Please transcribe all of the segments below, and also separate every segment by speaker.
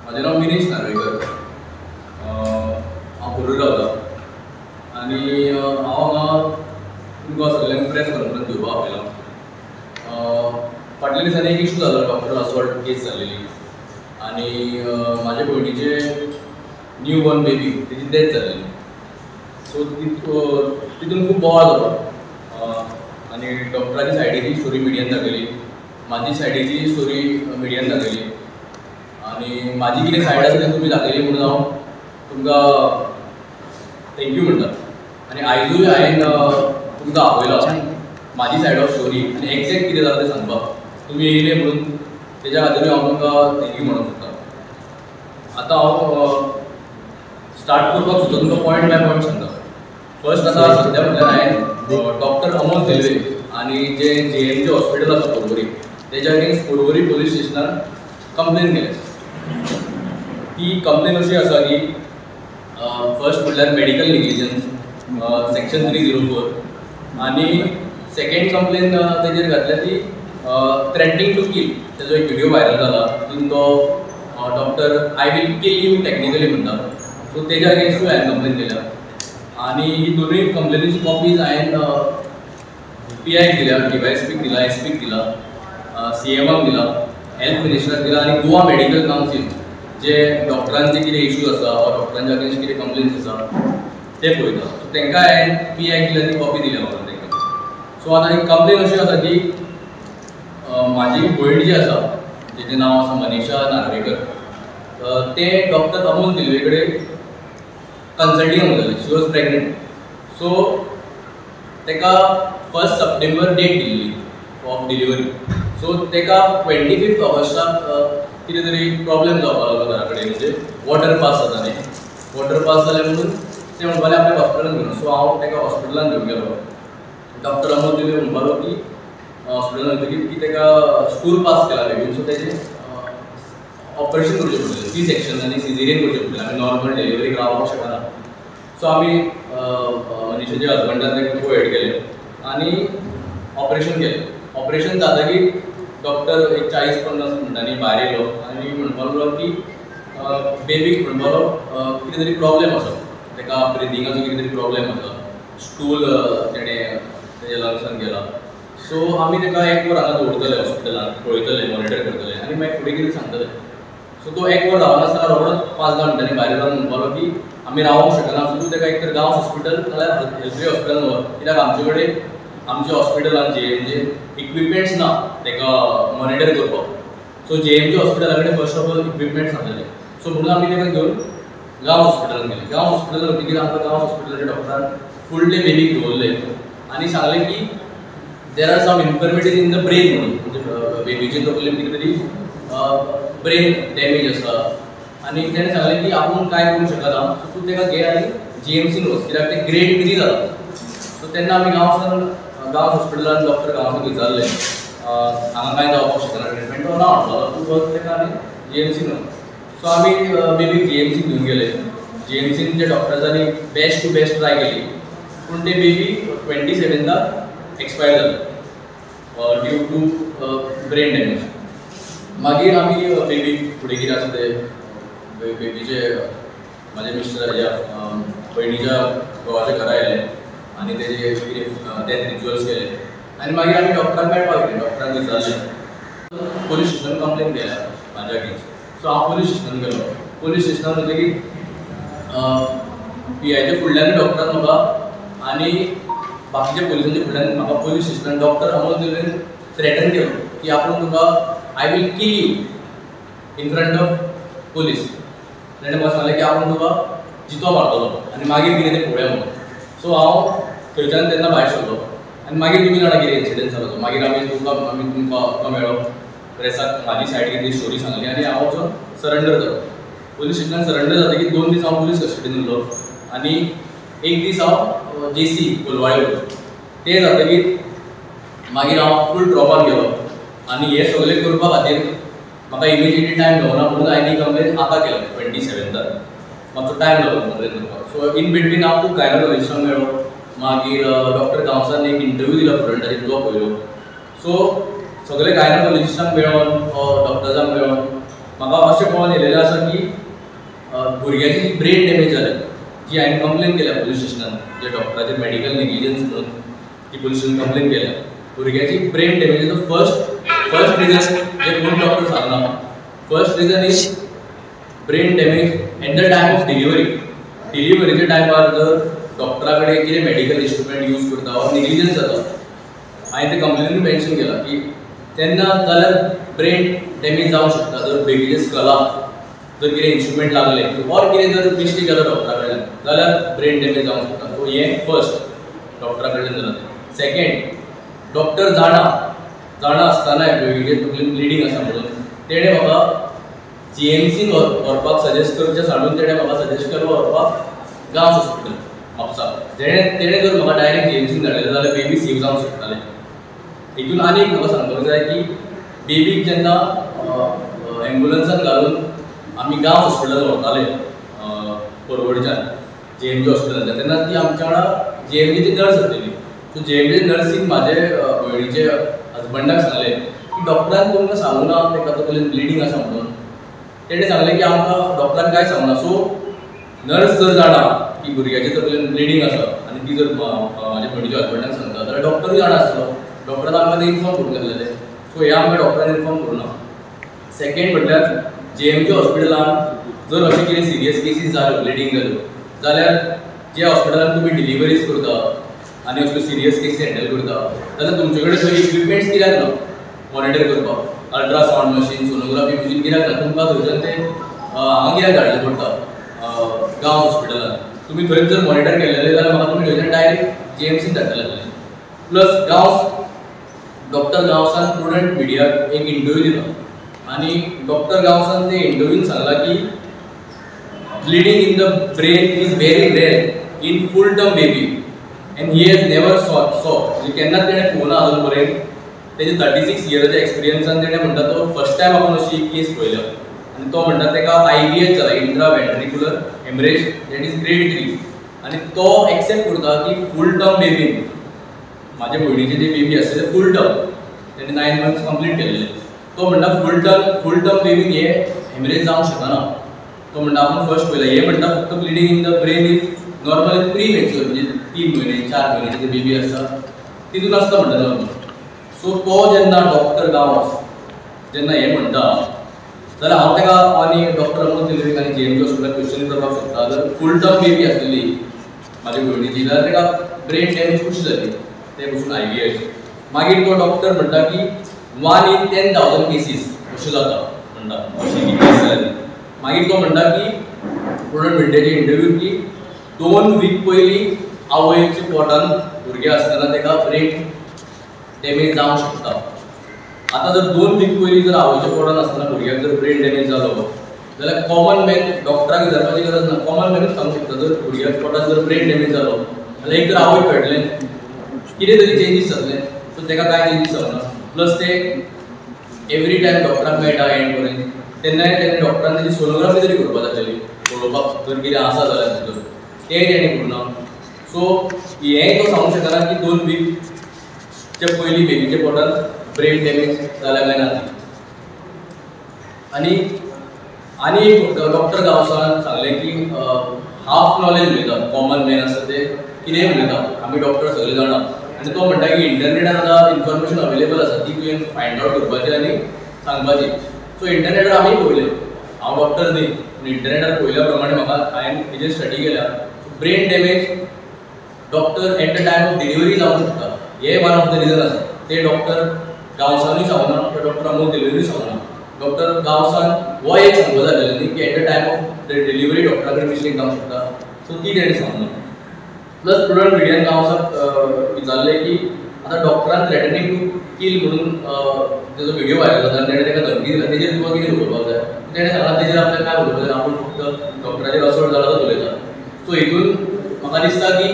Speaker 1: म्हाजें नांव मिनेश नार्वेकर. हांव पोरूर रावता आनी हांव हांगा तुमकां सगल्यांक प्रेस कॉन्फरन्स दिवपाक आपयलां. फाटल्या दिसांनी एक इशू जालो, डॉक्टर असॉल्ट केस जाल्लेली आनी म्हाजे भयणीचे न्यू बॉर्न बेबी तेजी डेथ जाल्लेली. सो तितून खूब बोवाळ जालो आनी डॉक्टराची सायडीची स्टोरी मिडियान दाखयली, म्हाजी सायडीची स्टोरी मिडियान दाखयली आनी म्हाजी कितें सायड आसा तें तुमी दाखयली म्हणून हांव तुमकां thank you म्हणटा. आनी आयजूय हांवें तुमकां आपयला म्हाजी सायड ऑफ स्टोरी आनी एग्जॅक्ट कितें जालां तें सांगपाक. तुमी येयले म्हणून तेज्या खातीरूय हांव तुमकां thank you म्हणूंक सोदता. आतां हांव स्टार्ट करपाक सोदता, तुमकां पॉयंट बाय पॉयंट सांगता. फर्स्ट आतां सद्या म्हणल्यार हांवें डॉक्टर अमोल तिल्वे आनी जे JMG hospital आसा पर्वरी तेज्या अगेन्स्ट पर्वरी पोलीस स्टेशनार कंप्लेन केल्या. ती कंप्लेन अशी आसा की फर्स्ट म्हणल्यार मेडिकल नेग्लिजन्स सेक्शन 304 आनी सेकेंड कंप्लेन तेजेर घातल्या ती थ्रेटनिंग टू किल. तेजो एक व्हिडियो व्हायरल जाला तितून तो doctor I will kill you technically म्हणटा. सो तेज्या अगेन्स्टूय हांवें कंप्लेन केल्या आनी ही दोनूय कंप्लेनीची कॉपीज हांवें PIक दिल्या, DYSPक दिला, SPक दिला, CMक दिला, हेल्थ मिनिस्टराक दिला आनी गोवा मेडिकल कावन्सील जे डॉक्टरांचे कितें इशूज आसा वा डॉक्टरांच्या अगेन्स्ट कितें कंप्लेन्स आसा ते पळयता. सो तांकां हांवें PIक दिल्या ती कॉपी दिल्या म्हाका तांकां. सो आतां ही कंप्लेन अशी आसा की म्हाजी भयण जी आसा जेचें नांव आसा मनीषा नार्वेकर, तें डॉक्टर अमोल तिल्वे कडेन कन्सल्टिंग वतालें. She was pregnant. सो ताका 1 सप्टेंबर डेट दिल्ली ऑफ डिलिव्हरी. सो ताका 25 ऑगस्टाक कितें तरी प्रॉब्लेम जावपाक लागलो घरा कडेन, म्हणजे वॉटर पास जाता न्ही, वॉटर पास जालें म्हणून ते म्हणपाले आपल्या हॉस्पिटलान घेवन. सो हांव ताका हॉस्पिटलान घेवन गेलो. डॉक्टर अमोल तिल्वे म्हणपालो की हॉस्पिटलान वतकीर की ताका स्टूल पास केला बेबीन, सो तेजें ऑपरेशन करचें पडलें, सी सेक्शन आनी सिजेरियन करचें पडलें. आमी नॉर्मल डिलिव्हरीक रावपाक शकना. सो आमी मनीषाच्या हजबंडान ताका कोएड केलें आनी ऑपरेशन केलें. ऑपरेशन जातकीर डॉक्टर एक 40-50 मिनटांनी भायर येयलो आनी म्हणपाक लागलो की बेबीक म्हणपालो कितें तरी प्रॉब्लेम आसा, ताका ब्रिदिंगाचो कितें तरी प्रॉब्लेम आसा, स्टूल तेणें तेज्या लंग्सान गेला. सो आमी ताका एक वर हांगा दवरतले हॉस्पिटलान, पळयतले, मॉनिटर करतले आनी मागीर फुडें कितें सांगतले. सो तो एक वर रावनासतना रोखडोच 5-10 मिनटांनी भायर येवन म्हणपालो की आमी रावंक शकना, सो तूं ताका एक तर गांवस हॉस्पिटल नाल्यार हेल्थी हॉस्पिटलान व्हर, कित्याक आमचे कडेन आमच्या हॉस्पिटलान JMG equipments ना ताका मॉनिटर करपाक. सो JMG हॉस्पिटला कडेन फर्स्ट ऑफ ऑल इक्विपमेंट्स नासलेले. सो म्हणून आमी ताका घेवन गांवस हॉस्पिटलान गेले. गांवस हॉस्पिटलान वतकीर आमकां गांवस हॉस्पिटलाच्या डॉक्टरान फूल डे बेबीक दवरले आनी सांगलें की there are some infirmities in the brain म्हणून, म्हणजे बेबीचे तकलेन कितें तरी ब्रेन डॅमेज आसा आनी तेणें सांगलें की आपूण कांय करूंक शकना, सो तूं ताका घे आनी GMCन वच, कित्याक तें ग्रेड 3 जालां. सो तेन्ना आमी गांवस हॉस्पिटलान डॉक्टर गांवसाक विचारलें हांगा कांय जावपाक शकना ट्रिटमेंट, तो ना म्हणपाक तूं वच ताका आनी GMCन वच. सो आमी बेबीक GMCन घेवन गेले. GMCन जे डॉक्टर्सांनी बेस्ट टू बेस्ट ट्राय केली पूण ते बेबी 27 एक्सपायर जालें ड्यू टू ब्रेन डॅमेज. मागीर आमी बेबीक फुडें कितें आसा तें बेबीचे म्हाज्या मिस्टराच्या भयणीच्या घोवाच्या घरा आयले आनी तेजे कितें डेथ रिच्युअल्स केले आनी मागीर आमी डॉक्टराक मेळपाक गेले. डॉक्टराक विचारलें, पोलीस स्टेशनान कंप्लेन केल्या म्हाज्या अगेन्स्ट. सो हांव पोलीस स्टेशनान गेलो. पोलीस स्टेशनान वतकीर PIच्या फुडल्यान डॉक्टरान म्हाका आनी बाकीच्या पोलिसांच्या फुडल्यान म्हाका पोलीस स्टेशनान डॉक्टर अमोल तिल्वेन थ्रेटन केलो की आपूण तुका I will kill you in front of police. तेणें म्हाका सांगलें की आपूण तुका जितो मारतलो आनी मागीर कितें तें पळोवया म्हणून. सो हांव थंयच्यान तेन्ना भायर सरलो आनी मागीर तुमी जाणा कितें इन्सिडंट जालो तो. मागीर आमी तुमकां मेळ्ळो, प्रेसाक म्हाजी सायड कितें स्टोरी सांगली आनी हांव वचून सरंडर जालो. पोलीस स्टेशनान सरंडर जातकीर 2 दीस हांव पोलीस कस्टडीन उरलो आनी 1 दीस हांव JC Colvale उरलो. तें जातकीर मागीर हांव फूल ट्रॉमान गेलो आनी हें सगळें करपा खातीर म्हाका इमिजिएटली टायम मेळना म्हणून हांवें ही कंप्लेन आतां केल्या 27 मातसो टायम लागलो कंप्लेन करपाक. सो इन बिटवीन हांव खूब गायनोलॉजिस्टांक मेळ्ळो, मागीर डॉक्टर गांवसान एक इंटरव्यू दिला प्रुडंटाचेर तो पळयलो. सो सगळे गायनोलॉजिस्टांक मेळोन डॉक्टर्सांक मेळोन म्हाका अशें कळोन येयलेलें आसा की भुरग्याची जी ब्रेन डॅमेज जाल्या, जी हांवें कंप्लेन केल्या पुलीस स्टेशनान, जे डॉक्टराचेर मेडिकल नेग्लिजन्स म्हणून ती पुलीस स्टेशन कंप्लेन केल्या. भुरग्याची ब्रेन डॅमेजीचो फर्स्ट रिजन जे कोण डॉक्टर सांगना, first reason is brain damage at the time of delivery. डिलिव्हरीच्या टायमार जर डॉक्टरा कडेन कितें मेडिकल इन्स्ट्रुमेंट यूज करता वा नेग्लिजन्स जाता, हांवें ते कंप्लेनीन मेन्शन केलां की तेन्ना जाल्यार ब्रेन डॅमेज जावंक शकता. जर बेबीच्या स्कलाक जर कितें इन्स्ट्रुमेंट लागलें ऑर कितें जर मिस्टेक जालो डॉक्टरा कडल्यान जाल्यार ब्रेन डॅमेज जावंक शकता. सो हें फर्स्ट डॉक्टरा कडल्यान जालां. सेकेंड, डॉक्टर जाणा जाणा आसतनाय बेबीचे तकलेन ब्लिडींग आसा म्हणून तेणें म्हाका जीएमसीन व्हरपाक सजेस्ट करचें सांडून तेणें म्हाका सजेस्ट केलो व्हरपाक गांवस हॉस्पिटल म्हापसा. तेणें जर म्हाका डायरेक्ट जीएमसीन धाडलें जाल्यार बेबी सेव जावंक शकतालें. हितून आनी एक म्हाका सांगपाक जाय की बेबीक जेन्ना एम्बुलन्सान घालून आमी गांव हॉस्पिटलान व्हरताले परवडच्यान जीएमजी हॉस्पिटलांतल्यान, तेन्ना ती आमच्या वांगडा जीएमजीची नर्स आसलेली. सो जीएमजी नर्सीन म्हाजे भयणीचे हजबंडाक सांगलें की डॉक्टरान तुमकां सांगूं ना ताका तकलेन ब्लिडींग आसा म्हणून. तेणें सांगलें की आमकां डॉक्टरान कांय सांगूना. सो नर्स जर जाणा की भुरग्याच्या तकलेन ब्लिडींग आसा आनी ती जर म्हाज्या भयणीच्या हजबंडाक सांगता जाल्यार डॉक्टरूय जाणा आसतलो, डॉक्टरान आमकां तें इन्फॉर्म करूंक जाय आसलेलें. सो हें आमकां डॉक्टरान इन्फॉर्म करूं ना. सेकेंड म्हटल्यार जीएमजी हॉस्पिटलान जर अशें कितें सिरियस केसीस जाल्यो, ब्लिडींग जाल्यो जाल्यार जे हॉस्पिटलान तुमी डिलिव्हरीज करता आनी असल्यो सिरियस केसीस हँडल करता जाल्यार तुमचे कडेन थंय इक्विपमेंट्स कित्याक ना मॉनिटर करपाक? अल्ट्रासावंड मशीन, सोनोग्राफी मशीन कित्याक ना? तुमकां थंयच्यान तें हांगा कित्याक धाडचें पडटा गांव हॉस्पिटलान? तुमी थंयच जर मॉनिटर केल्लें जाल्यार म्हाका तुमी थंयच्यान डायरेक्ट जीएमसीन धाडटले आसले. प्लस गांवस डॉक्टर गांवसान प्रुडंट मिडियाक एक इंटरव्यू दिला आनी डॉक्टर गांवसान ते इंटरव्यून सांगला की bleeding in the brain is very rare in full term baby and he has never saw. म्हणजे केन्नाच तेणें पळोवना अजून पर्यंत. तेजे 36 इयराच्या एक्सपिरियन्सान तेणें म्हणटा तो फर्स्ट टायम आपूण अशी केस पळयल्या आनी तो म्हणटा ताका IVH जाला, intra ventricular haemorrhage, that is grade 3. आनी तो एक्सेप्ट करता की फूल टर्म बेबीन, म्हाजे भयणीचे जे बेबी आसता ते फूल टर्म, तेणें 9 मंथ्स कंप्लीट केल्ले, तो म्हणटा फूल टर्म बेबीन हे हेमरेज जावंक शकना. तो म्हणटा आपूण फर्स्ट पळयला. हे म्हणटा फक्त bleeding in the brain is normally premature, म्हणजे 3 म्हयने 4 म्हयन्याचे जे बेबी आसता तितून आसता म्हणटा नॉर्मल. सो तो जेन्ना डॉक्टर गांवस जेन्ना हें म्हणटा जाल्यार हांव ताका आनी डॉक्टर अमोल तेलवीक आनी जीएमजी हॉस्पिटलाक क्वेश्चन करपाक शकता. जर फूल टर्म बेबी आसलेली म्हाज्या भयणीची जाल्यार ताका ब्रेन डॅमेज कशी जाली ते पसून IVH. मागीर तो डॉक्टर म्हणटा की 1 in 10,000 cases अश्यो जाता म्हणटा, अशी केस जाली. मागीर तो म्हणटा की प्रुडंट मिडियाचे इंटरव्यू की 2 वीक पयलीं आवयच्या पोटान भुरगें आसतना ताका ब्रेन डॅमेज जावंक शकता. आतां जर 2 वीक पयलीं जर आवयच्या पोटान आसतना भुरग्याक जर ब्रेन डॅमेज जालो जाल्यार कॉमन मॅन, डॉक्टराक विचारपाची गरज ना, कॉमन मॅनूच सांगूंक शकता जर भुरग्याच्या पोटान जर ब्रेन डॅमेज जालो जाल्यार एक तर आवय पेडलें, कितें तरी चेंजीस जातले. सो ताका कांय चेंजीस जावना. प्लस ते एवरी टायम डॉक्टराक मेळटा एंड पर्यंत, तेन्नाय तेणें डॉक्टरान तेजी सोनोग्राफी तरी करपाक जाताली पळोवपाक जर कितें आसा जाल्यार भितर, तें तेणें करूं ना. सो हेंय तो सांगूंक शकना की 2 वीकच्या पयलीं बेबीच्या पोटान ब्रेन डॅमेज जाल्या काय ना. आनी आनी एक डॉक्टर गांवसान सांगलें की हाफ नॉलेज उलयता, कॉमन मॅन आसता ते कितेंय उलयता, आमी डॉक्टर सगळे जाणा. आनी तो म्हणटा की इंटरनेटार आतां इन्फॉर्मेशन अवेलेबल आसा ती तुवें फायंड आवट करपाची आनी सांगपाची. सो इंटरनेटार आमी पळयलें, हांव डॉक्टर न्ही पूण इंटरनेटार पळयल्या प्रमाणे म्हाका हांवें तेजेर स्टडी केल्या, brain damage doctor at the time of delivery जावंक शकता. हे वन ऑफ the reason आसा. ते डॉक्टर गांवसानूय सांगना, ते डॉक्टर अमोल तेलवीनूय सांगना. डॉक्टर गांवसान हो एक सांगपा जालें न्ही की at the time of delivery डॉक्टरा कडेन मिस्टेक जावंक शकता. सो ती तेणें सांगना. प्लस प्रुडंट मिडियान गांवसाक विचारलें की आतां डॉक्टरान थ्रेटनिंग टू कील म्हणून तेजो व्हिडियो व्हायरल जाता आनी तेणें ताका धमकी दिला, तेजेर तुका कितें उलोवपाक जाय? तेणें सांगलां तेजेर आपल्याक कांय उलोवपाक जाय, आपूण फक्त डॉक्टराचेर असॉल्ट जाला तो उलयता. सो हितून म्हाका दिसता की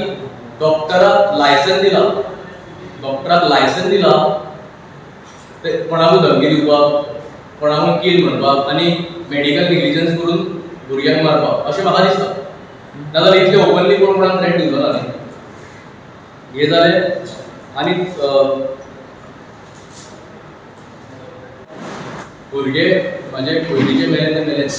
Speaker 1: डॉक्टराक लायसन दिलां, डॉक्टराक लायसन दिलां ते कोणाकूय धमकी दिवपाक, कोणाकूय कील म्हणपाक आनी मेडिकल नेग्लिजन्स करून भुरग्यांक मारपाक, अशें म्हाका दिसता. नाजाल्यार इतले ओपनली कोण कोणाक थ्रेट दिवचो ना न्ही. हें जालें. आनी भुरगे म्हाजे भयणीचे मेले ते मेलेच.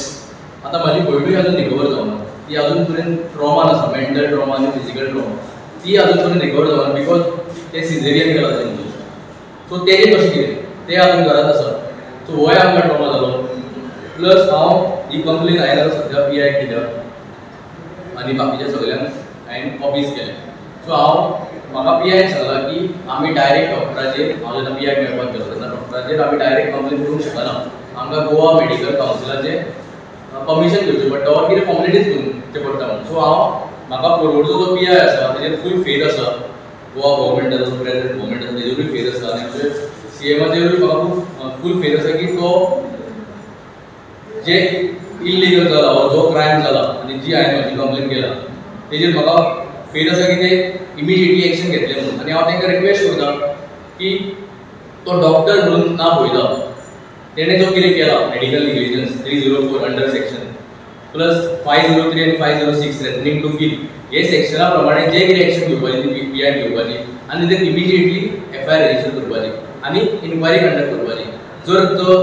Speaker 1: आतां म्हाजी भयणूय अजून रिकवर जावना, ती अजून पर्यंत ट्रॉमान आसा, मेंटल ट्रॉमा आनी फिजिकल ट्रॉमा, ती अजून पर्यंत रिकवर जावना because ते सिजेरियन केला तेंचो. सो तेजें कशें कितें ते अजून घरांत आसा. सो होय आमकां ट्रॉमा जालो. प्लस हांव ही कंप्लेन हांवें आतां सद्या पी आयक दिल्या आनी बाकीच्या सगळ्यांक हांवें कॉपीज केल्या. सो हांव म्हाका पी आयन सांगलां की आमी डायरेक्ट डॉक्टराचेर, हांव जेन्ना पी आयक मेळपाक गेलो तेन्ना डॉक्टराचेर आमी डायरेक्ट कंप्लेन करूंक शकना, आमकां गोवा मेडिकल कावन्सिलाचें परमिशन घेवचें पडटा वा कितें फॉर्मेलिटीज करचें पडटा म्हणून. सो हांव म्हाका परवडचो जो पी I आसा तेजेर फूल फेथ आसा, गोवा गव्हर्मेंटाचो जो प्रेझेंट गव्हर्मेंट आसा तेजेरूय फेथ आसा आनी आमचे सी एमाचेरूय म्हाका खूब फूल फेथ आसा की तो जे इल्लिगल जाला वा जो क्रायम जाला आनी जी हांवें म्हजी कंप्लेन केला तेजेर म्हाका फेथ आसा की ते इमिजिएटली एक्शन घेतले म्हणून. आनी हांव तांकां रिक्वेस्ट करता की तो डॉक्टर म्हणून ना पळयता, तेणें जो कितें केला medical negligence 304 under section plus 503 आनी 506 थ्रेटनिंग टू किल हे सेक्शना प्रमाणे जे कितें एक्शन घेवपाची ती पी I घेवपाची आनी ते immediately F I R register करपाची आनी इन्क्वायरी कंडक्ट करपाची. जर तो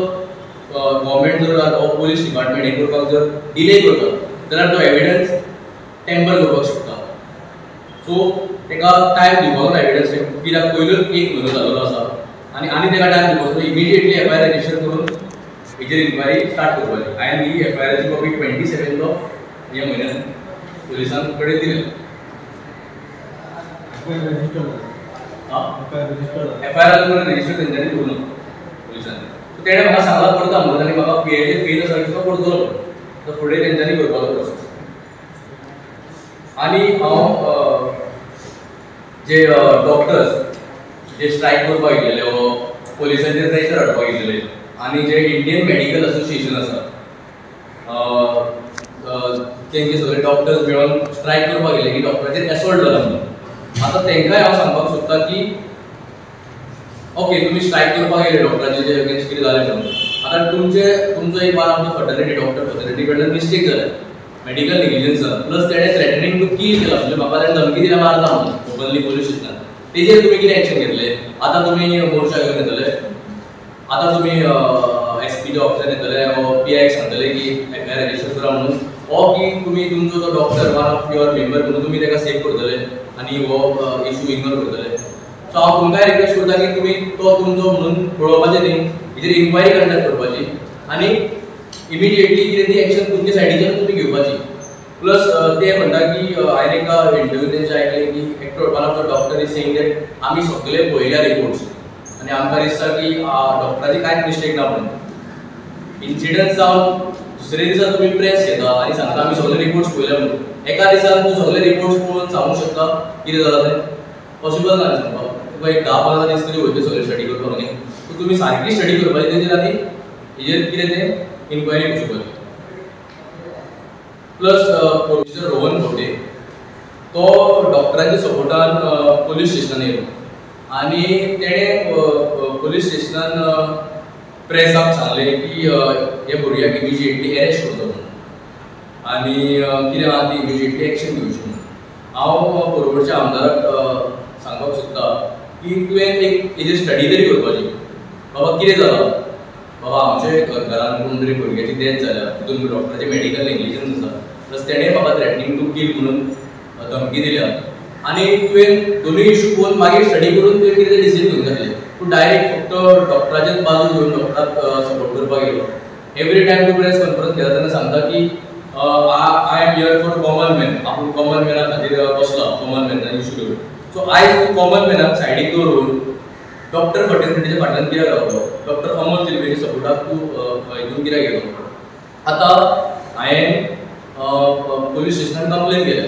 Speaker 1: गव्हर्मेंट जर वा पोलीस डिपार्टमेंट हें करपाक जर डिले करता जाल्यार तो एविडन्स टेम्पर करपाक शकता. सो ताका टायम दिवपाक जाय एविडन्स, कित्याक पयलोच एक म्हयनो जाल्लो आसा आनी आनी ताका टायम दिवपाक जाय. Immediately F I R register करून हेजेर इन्क्वायरी स्टार्ट करपाची. हांवें ही एफ I आराची कॉपी 27 ऑफ ह्या म्हयन्यान पुलिसां कडेन दिल्या. एफ I R अजून रजिस्टर तेंच्यांनी करूं ना पुलिसांनी. सो तेणें म्हाका सांगलां करता म्हणून आनी म्हाका पी आयचेर फेथ आसा की तो करतलो म्हणून. आतां फुडें तेंच्यांनी करपाचो प्रोसेस. आनी हांव जे डॉक्टर्स जे स्ट्रायक करपाक येयलेले वा पोलिसांचेर प्रेशर हाडपाक येयलेले आनी जे इंडियन मेडिकल असोसिएशन आसा तेंचे सगळे डॉक्टर्स मेळून स्ट्रायक करपाक येयले की डॉक्टराचेर एसॉल्ट जाला म्हणून. आतां तेंकांय हांव सांगपाक सोदता की ओके तुमी स्ट्रायक करपाक येयले डॉक्टराचे जे अगेन्स्ट कितें जालें म्हणून, आतां तुमचो एक one of the fraternity doctor fraternity कडल्यान मिस्टेक जाल्या, मेडिकल नेग्लिजन्स जाला, प्लस तेणें थ्रेटनिंग टू किल केला, म्हणजे म्हाका तेणें धमकी दिल्या मारता म्हणून ओपनली पोलीस स्टेशनान, तेजेर तुमी कितें एक्शन घेतले? आतां तुमी मोर्चा घेवन येतले, आतां तुमी एस पीच्या ऑफिसान येतले वा पी आयक सांगतले की एफ I R register करा म्हणून, वा की तुमी तुमचो तो doctor one of your member म्हणून तुमी ताका सेव करतले आनी हो इशू इग्नोर करतले. सो हांव तुमकांय रिक्वेस्ट करता की तुमी तो तुमचो म्हणून पळोवपाचें न्ही, हेजेर इन्क्वायरी कंडक्ट करपाची आनी इमिजिएटली कितें ती एक्शन तुमच्या सायडीच्यान तुमी घेवपाची. प्लस ते म्हणटा की हांवें एका इंटरव्यू तेंचे आयकलें की एकटो one of the doctor is saying that आमी सगळे पळयल्या रिपोर्ट्स आनी आमकां दिसता की डॉक्टराची कांयच मिस्टेक ना म्हणून. इन्सिडंट जावन दुसरे दिसा तुमी प्रेस घेता आनी सांगता आमी सगळे रिपोर्ट्स पळयल्या म्हणून. एका दिसान तूं सगळे रिपोर्ट्स पळोवन सांगूंक शकता कितें जालां तें? पॉसिबल ना सांगपाक. तुका एक 10-15 दीस तरी वयतले सगळे स्टडी करपाक न्ही. सो तुमी सारकी स्टडी करपाची तेजेर आनी हेजेर कितें तें इन्क्वायरी वचपाची. प्लस प्रोफेसर रोहन खवटे तो डॉक्टरांच्या सपोर्टान पोलीस स्टेशनान येयलो आनी तेणें पोलीस स्टेशनान प्रेसाक सांगलें की हे भुरग्याक इमिजिएटली अरेस्ट करचो म्हणून आनी कितें आहा ती इमिजिएटली एक्शन घेवची म्हणून. हांव परवरच्या आमदाराक सांगपाक सोदता की तुवें एक हेजेर स्टडी तरी करपाची, बाबा कितें जालां, बाबा आमचे घरान कोण तरी भुरग्याची डेथ जाल्या, तितून डॉक्टराचें मेडिकल नेग्लिजन्स आसा, प्लस तेणें म्हाका थ्रेटनिंग टू किल म्हणून धमकी दिल्या आनी तुवें दोनूय इशू पळोवन मागीर स्टडी करून तुवें कितें डिसिजन घेवंक जातलें. तूं डायरेक्ट फक्त डॉक्टराचेच बाजू घेवन डॉक्टराक सपोर्ट करपाक गेलो. एवरी टायम तूं प्रेस कॉन्फरन्स घेता तेन्ना सांगता की I am here for common man, आपूण कॉमन मॅना खातीर बसला, कॉमन मॅना इशू घेवन. सो आयज तूं कॉमन मॅनाक सायडीक दवरून डॉक्टर फर्टर्निटीच्या फाटल्यान कित्याक रावलो, डॉक्टर अमोल तिरवेच्या सपोर्टाक तूं हितून कित्याक गेलो? आतां हांवें पोलीस स्टेशनान कंप्लेन केल्या.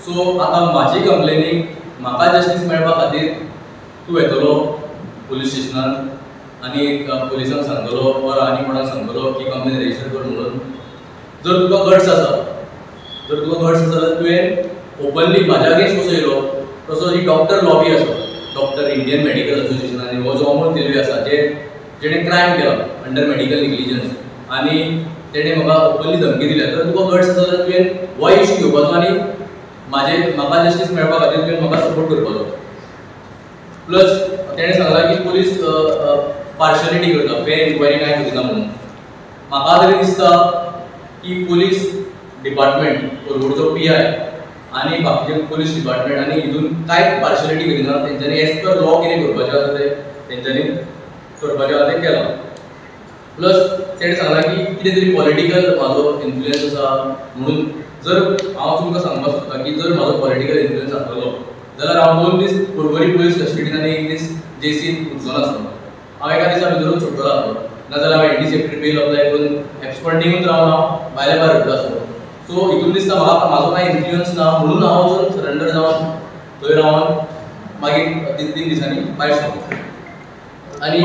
Speaker 1: सो आतां म्हाजी कंप्लेनीक म्हाका जस्टीस मेळपा खातीर तूं येतलो पोलीस स्टेशनान आनी पोलिसांक सांगतलो वा आनी कोणाक सांगतलो की कंप्लेन रजिस्टर कर म्हणून. जर तुका गट्स आसा, जर तुका गट्स आसा जाल्यार तुवें ओपनली म्हाज्या अगेन्स्ट कसो येयलो तसो ही डॉक्टर लॉबी आसा, डॉक्टर इंडियन मेडिकल असोसिएशन आनी हो जो अमोल तिरवे आसा जेणे क्रायम केला अंडर मेडिकल नेग्लिजन्स आनी तेणें म्हाका ओपनली धमकी दिल्या, तर तुका गट्स आसा जाल्यार तुवें हो इशू घेवपाचो आनी म्हाका जस्टीस मेळपा खातीर तुवें म्हाका सपोर्ट करपाचो. प्लस तेणें सांगलां की पोलीस पार्शलिटी करता, फेर इन्क्वायरी कांय करिना म्हणून. म्हाका तरी दिसता की पुलीस डिपार्टमेंट, पर्वरचो PI आनी बाकीचे पुलीस डिपार्टमेंट आनी हितून कांय पार्शलिटी करिना. तेंच्यांनी एज पर लॉ कितें करपाचें आसा तें तेंच्यांनी करपाचें आसा तें केलां. प्लस तेणें सांगलां की कितें तरी पॉलिटिकल म्हाजो इन्फ्लुयन्स आसा म्हणून. जर हांव तुमकां सांगपाक सोदता की जर म्हाजो पॉलिटिकल इन्फ्लुयन्स आसतलो जाल्यार हांव 2 दीस पर्वरी पुलीस कस्टडीन आनी 1 दीस जेसीन उरचो नासलो. हांव एका दिसा भितरूच सुट्टलो आसलो, नाजाल्यार हांव एंटीसेप्टर बेल अप्लाय करून एब्सकॉन्डिंगूच रावन हांव भायल्या भायर उरतलो आसलो. सो हितून दिसता म्हाका म्हाजो कांय इन्फ्लुयन्स ना म्हणून हांव वचून सरेंडर जावन थंय रावन मागीर 3 दिसांनी भायर सरलो. आनी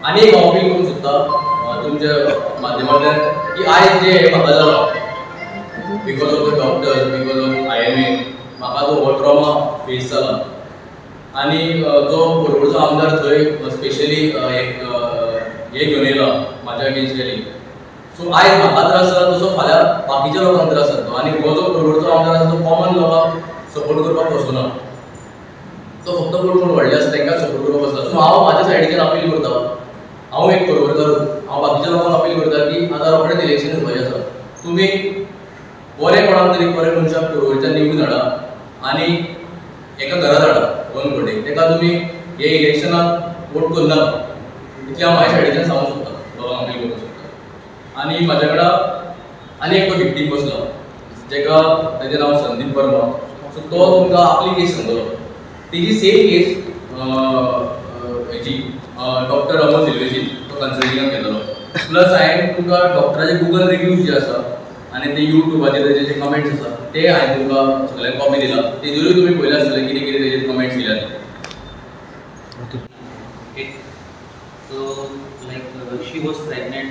Speaker 1: आनी एक हांव अपील करूंक सोदता तुमच्या माध्यमांतल्यान की आयज जें हें म्हाका जालां because of the doctors, because of IMA, म्हाका जो हो ट्रॉमा फेस जाला. आनी जो पर्वरचो आमदार थंय स्पेशली एक हे घेवन येयला म्हाज्या अगेन्स्ट रॅली. सो आयज म्हाका त्रास जाला तसो फाल्यां बाकीच्या लोकांक त्रास जातलो. आनी हो जो पर्वरचो आमदार आसा तो कॉमन लोकांक सपोर्ट करपाक बसना, तो फक्त कोण कोण व्हडले आसा तांकां सपोर्ट करपाक बसला. सो हांव म्हाज्या सायडीच्यान अपील करता, हांव एक पर्वरकार, हांव बाकीच्या लोकांक अपील करता की आतां रोखडेंच इलेक्शन येवपाचें आसा, तुमी बरें कोणाक तरी बरें मनशाक पर्वरच्यान निवडून हाडा आनी एका घरा धाडा 1 कोटी, ताका तुमी हे इलेक्शनाक वोट करनाका. इतलें हांव म्हाज्या सायडीच्यान सांगूंक सोदता, लोकांक अपील करूंक सोदता. आनी म्हाज्या कडेन आनी एकटो विक्टीम बसला जेका तेजें नांव संदीप वर्मा. सो तो तुमकां आपली केस सांगतलो. तेजी सेम केस हेजी डॉक्टर अमोल दिल्वेची तो कन्सल्टिंगाक केलेलो. प्लस हांवें तुमकां डॉक्टराचे गुगल रिव्यूज जे आसा आनी ते यूट्यूबाचेर तेजे जे कमेंट्स आसा ते हांवें तुमकां सगळ्यांक कॉपी दिला, तेजेरूय तुमी पळयले आसतले कितें कितें तेजेर कमेंट्स दिल्या ते.
Speaker 2: Okay, so like she was pregnant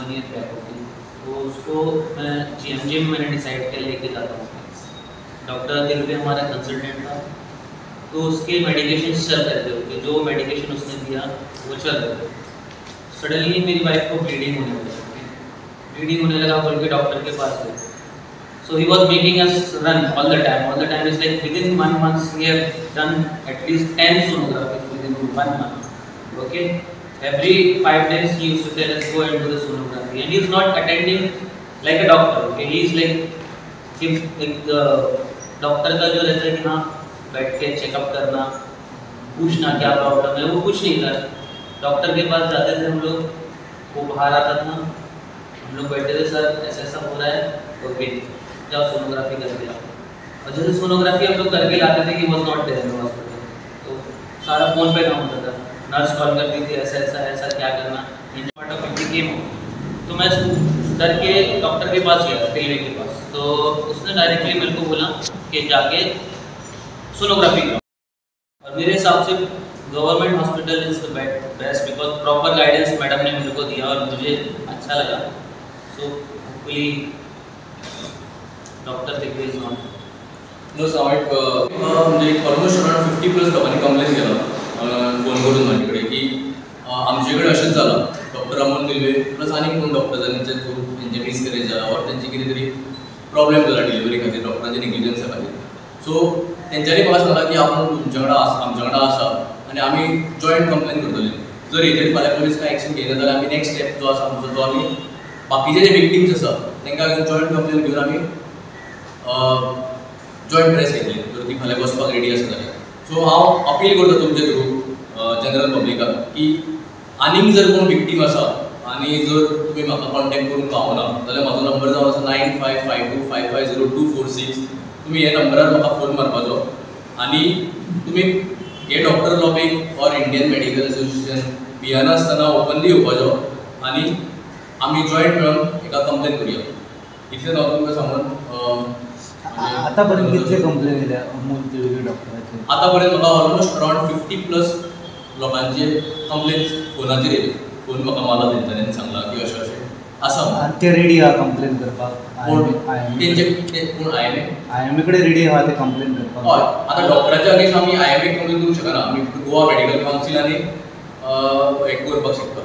Speaker 2: 1 year back. Okay, तो उसको मैं GMG में मैंने डिसाइड किया लेके जाता हूँ. डॉक्टर दिलवे हमारा कंसल्टेंट था, तो उसके मेडिकेशन चल रहे थे. ओके, जो मेडिकेशन उसने दिया वो चल रहे थे. सडनली मेरी वाइफ को ब्लीडिंग होने लगा. ब्लीडिंग होने लगा बोल के डॉक्टर के पास गए. So he was making us run all the time. All the time is like within 1 month he have done at least 10 sonography within 1 month. Okay, every 5 days he used to tell us go and do the sonography, and he is not attending like a doctor. Okay, he is like एक doctor का जो रहता है कि हाँ बैठ K checkup करना, पूछना क्या प्रॉब्लम है, वो कुछ नहीं था. डॉक्टर के पास जाते थे हम लोग, वो बाहर आता था, हम लोग बैठे थे, सर ऐसा ऐसा हो रहा है, ओके जाओ सोनोग्राफी करके आओ. और जैसे सोनोग्राफी हम लोग करके लाते थे कि was not there in hospital, तो सारा फ़ोन पे काम होता था. नर्स कॉल करती थी ऐसा ऐसा ऐसा क्या करना, गेम. तो मैं डर के डॉक्टर के पास गया, दिल्ली के पास. तो उसने डायरेक्टली मेरे को बोला कि जाके सोनोग्राफी करो. और मेरे हिसाब से government hospital is the best because proper guidance madam ने मेरे को दिया और मुझे अच्छा लगा. So hopefully doctor Dilve is not
Speaker 1: no. हांव एक म्हणजे ऑलमोस्ट अरावंड 50 प्लस लोकांनी कंप्लेन केला फोन करून म्हाजे कडेन की आमचे कडेन अशेंच जालां, डॉक्टर अमोल दिल्वे प्लस आनी कोण डॉक्टर्सांचे थ्रू तेंचे मिसकॅरेज जाला ऑर तेंचे कितें तरी प्रॉब्लेम जाला डिलिव्हरी खातीर, डॉक्टरांचे नेग्लिजन्सा खातीर. सो तेंच्यांनी म्हाका सांगलां की आपूण तुमच्या वांगडा आसा, आमच्या वांगडा आसा आनी आमी जॉयंट कंप्लेन करतले. जर हेजेर फाल्यां पुलीस कांय एक्शन घेयना जाल्यार आमी नेक्स्ट स्टेप जो आसा आमचो तो आमी बाकीचे जे विक्टिम्स आसा तांकां जॉयंट कंप्लेन घेवन आमी जॉयंट प्रेस घेतली जर ती फाल्यां बसपाक रेडी आसा जाल्यार. सो हांव अपील करता तुमचे थ्रू जनरल पब्लिकाक की आनीक जर कोण विक्टीम आसा आनी जर तुमी म्हाका कॉन्टेक्ट करूंक पावना जाल्यार म्हाजो नंबर जावन आसा 9552550246. तुमी ह्या नंबरार म्हाका फोन मारपाचो आनी तुमी हे डॉक्टर लॉबीक ऑर इंडियन मेडिकल असोसिएशन भियेनासतना ओपनली येवपाचो आनी आमी जॉयंट मेळून एका कंप्लेन करुया. इतलें हांव तुमकां सांगून
Speaker 3: आतां पर्यंत कितले कंप्लेन येयल्या अमोल तिळवे डॉक्टराचेर?
Speaker 1: आतां पर्यंत म्हाका ऑलमोस्ट अरावंड 50 प्लस लोकांचे कंप्लेन फोनाचेर येयले. फोन म्हाका मारला तेंच्यांनी आनी सांगलां की अशें अशें आसा म्हणून.
Speaker 3: आनी ते रेडी आहा कंप्लेन करपाक?
Speaker 1: कोण तेंचे कोण IMA?
Speaker 3: IMA कडेन रेडी आहा ते कंप्लेन करपाक?
Speaker 1: हय, आतां डॉक्टराच्या अगेन्स्ट आमी IMA complain करूंक शकना. आमी गोवा मेडिकल कावन्सील आनी हें करपाक शकता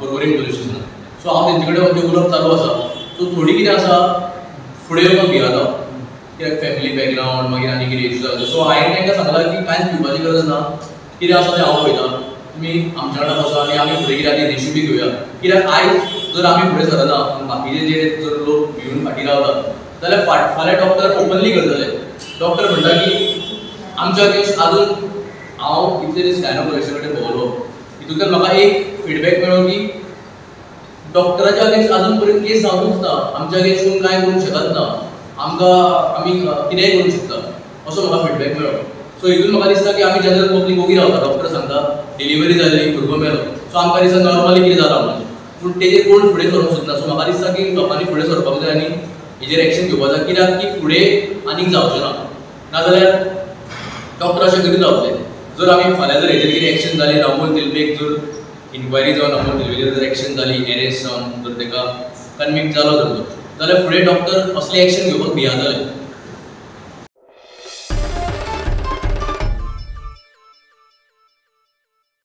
Speaker 1: पर्वरी पुलीस स्टेशनान. सो हांव तेंचे कडेन आमचें उलोवप चालू आसा. सो थोडी कितें आसा फुडें येवपाक भियेता कित्याक फॅमिली बॅकग्रावंड मागीर आनी कितें इश्यूज आसा. सो हांवें तांकां सांगलां की कांयच भिवपाची गरज ना, कितें आसा तें हांव पळयतां. तुमी आमच्या वांगडा बसा आनी आमी फुडें कितें आनी इनिशिएटीव घेवया. कित्याक आयज जर आमी फुडें सरना आनी बाकीचे जे जर लोक भिवन फाटीं रावता जाल्यार फाल्यां डॉक्टर ओपनली करतले. डॉक्टर म्हणटा की आमच्या अगेन्स्ट आजून हांव इतले दीस गायनोकॉलॉजिस्टा कडेन भोंवलो, हितूंतल्यान म्हाका एक फिडबॅक मेळ्ळो की डॉक्टराच्या अगेन्स्ट आजून पर्यंत केस जावंकूच ना, आमच्या अगेन्स्ट कोण कांय करूंक शकत ना, आमकां आमी कितेंय करूंक शकता असो म्हाका फिडबॅक मेळ्ळो. सो हितून म्हाका दिसता की आमी जनरल पब्लीक ओगी रावता. डॉक्टर सांगता डिलिव्हरी जाली, भुरगो मेलो, सो आमकां दिसता नॉर्मली कितें जालां म्हणून, पूण तेजेर कोण फुडें सरूंक सोदना. सो म्हाका दिसता की लोकांनी फुडें सरपाक जाय आनी हेजेर एक्शन घेवपाक जाय, कित्याक की फुडें आनीक जावचें ना, नाजाल्यार डॉक्टर अशें करीत रावतले. जर आमी फाल्यां जर हेजेर कितें एक्शन जाली, अमोल तेलपेक जर इन्क्वायरी जावन अमोल तेलपेचेर जर एक्शन जाली, एरेस्ट जावन जर ताका कन्विक्ट जालो जर तो, जाल्यार फुडें डॉक्टर असलें एक्शन घेवपाक भियातले.